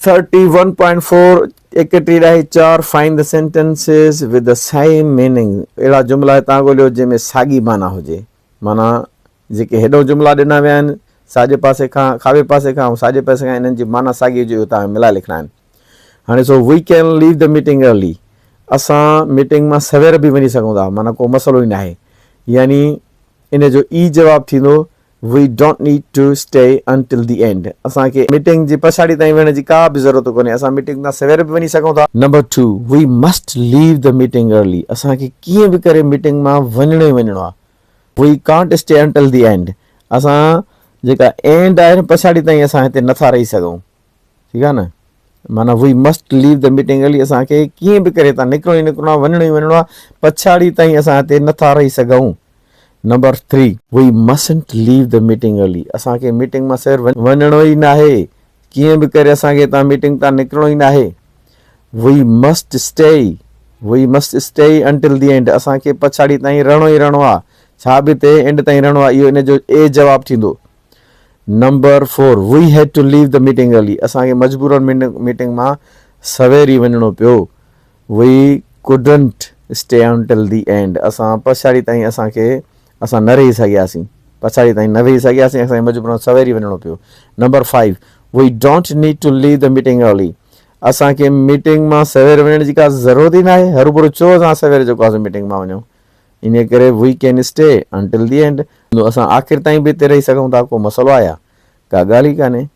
31.4 31 ڏهائي چار Find the sentences with the same meaning اهڙا جملا هتان ڳوليو جنهن ۾ ساڳي معنيٰ هجي معنيٰ جيڪي هيڏو جملا ڏنا ويا آهن ساڄي پاسي کان کاٻي پاسي کان ۽ ساڄي پاسي کان انهن جي معنيٰ ساڳي هجي اهو توهان ملائي لکڻا آهن هاڻي سو We can leave the meeting early اسان ميٽنگ مان سوير به وڃي سگهون ٿا معنيٰ ڪو مسئلو ئي ناهي يعني ان جو اي جواب ٿيندو We don't need to stay until the end اسان کي ميٽنگ جي پڇاڙي تائين ويهڻ جي ڪا به ضرورت ڪونهي اسان ميٽنگ تان سوير به وڃي سگهون ٿا. Number two, We must leave the meeting early اسان کي ڪيئن به ڪري ميٽنگ مان وڃڻو ئي وڃڻو آهي. We can't stay until the end اسان جيڪا اينڊ آهي نه پڇاڙي تائين اسان هتي نٿا رهي سگهون. ٺيڪ آهي نه معنيٰ we must leave the meeting early اسان کي ڪيئن به ڪري هتان نڪرڻو ئي نڪرڻو آهي وڃڻو ئي وڃڻو آهي پڇاڙي تائين اسان هتي نٿا رهي سگهون number three we mustn't leave the meeting early اسان کي ميٽنگ مان سير وڃڻو ئي ناهي ڪيئن به ڪري اسان کي هتان ميٽنگ تان نڪرڻو ئي ناهي we must stay we must stay until the end اسان کي پڇاڙي تائين رهڻو ئي رهڻو آهي ڇا به ٿئي اينڊ تائين رهڻو آهي اهو ان جو اي جواب ٿيندو number four, we had to leave the meeting early اسان کي مجبورن ميٽنگ مان سوير ئي وڃڻو پيو. We couldn't stay until the end اسان پڇاڙي تائين اسان کي اسان نه رهي سگهياسين پڇاڙي تائين نه ويهي سگهياسين اسان کي مجبورن سوير ئي وڃڻو پيو. Number five, we don't need to leave the meeting early اسان کي ميٽنگ مان سوير وڃڻ جي ڪا ضرورت ئي ناهي هروڀرو ڇو اسان سوير جيڪو آهي سو ميٽنگ مان وڃون. انهيء ڪري we can stay until the end اسان آخر تائين به هتي رهي سگهون ٿا ڪو مسئلو آهي ڇا؟ ڪا ڳالهه ئي ڪانهي.